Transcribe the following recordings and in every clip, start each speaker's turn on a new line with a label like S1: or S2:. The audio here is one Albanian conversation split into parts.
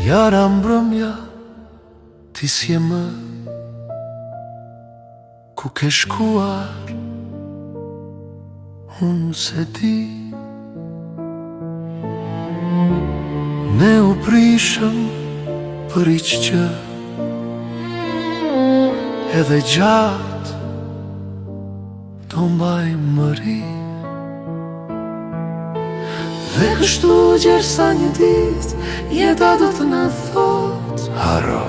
S1: Jara mbrëmja, ti s'je më Ku ke shkuar, unë s'e di Ne u prishëm për hiç gjë Edhe gjatë do mbajmë mëri Dhe kështu gjersa një ditë Jeta do të na thotë Harro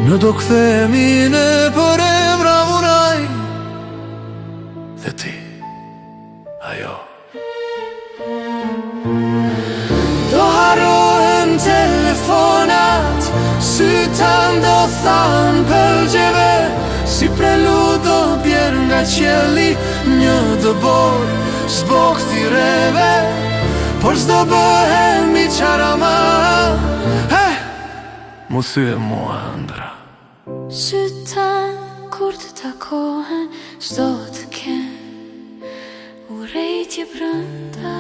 S1: Ne do kthehemi nëpër emra unë ai Dhe ti Ajo Do harrohen telefonat Sytë tanë do thahen pellgjeve Si prelud do bjerë nga qielli Një dëborë zbokthi reve Por s'do bëhemi qarë ama Eh, m'u thye mua ëndrra
S2: Sytë tanë kur të takohen S'do të kenë urrejtje brenda.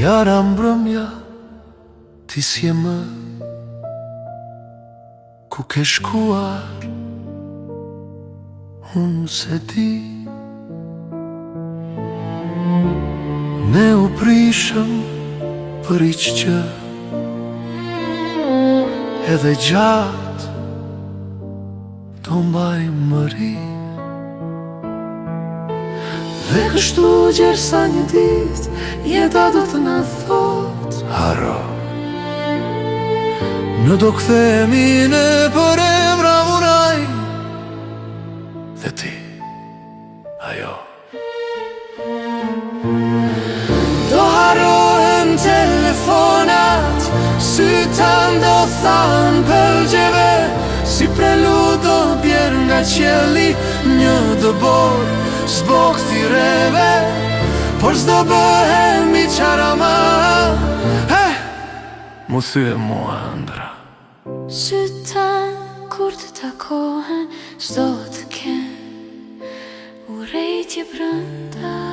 S1: Jara mbrëmja, ti s'je më Ku ke shkuar, unë s'e di Ne u prishëm për hiç gjë Edhe gjatë do mbajmë mëri Dhe kështu gjersa një ditë Jeta do të na thotë Harro Ne do kthehemi nëpër emra unë ai Dhe ti Ajo
S2: Do harrohen telefonat Sytë tanë do thahen
S1: pellgjeve Si prelud do bjerë nga qielli Një dëborë zbokthi reve Por s'do bëhemi qarë ama Eh, m'u thye mua ëndrra
S2: Sytë tanë kur të takohen S'do të kenë urrejtje brenda.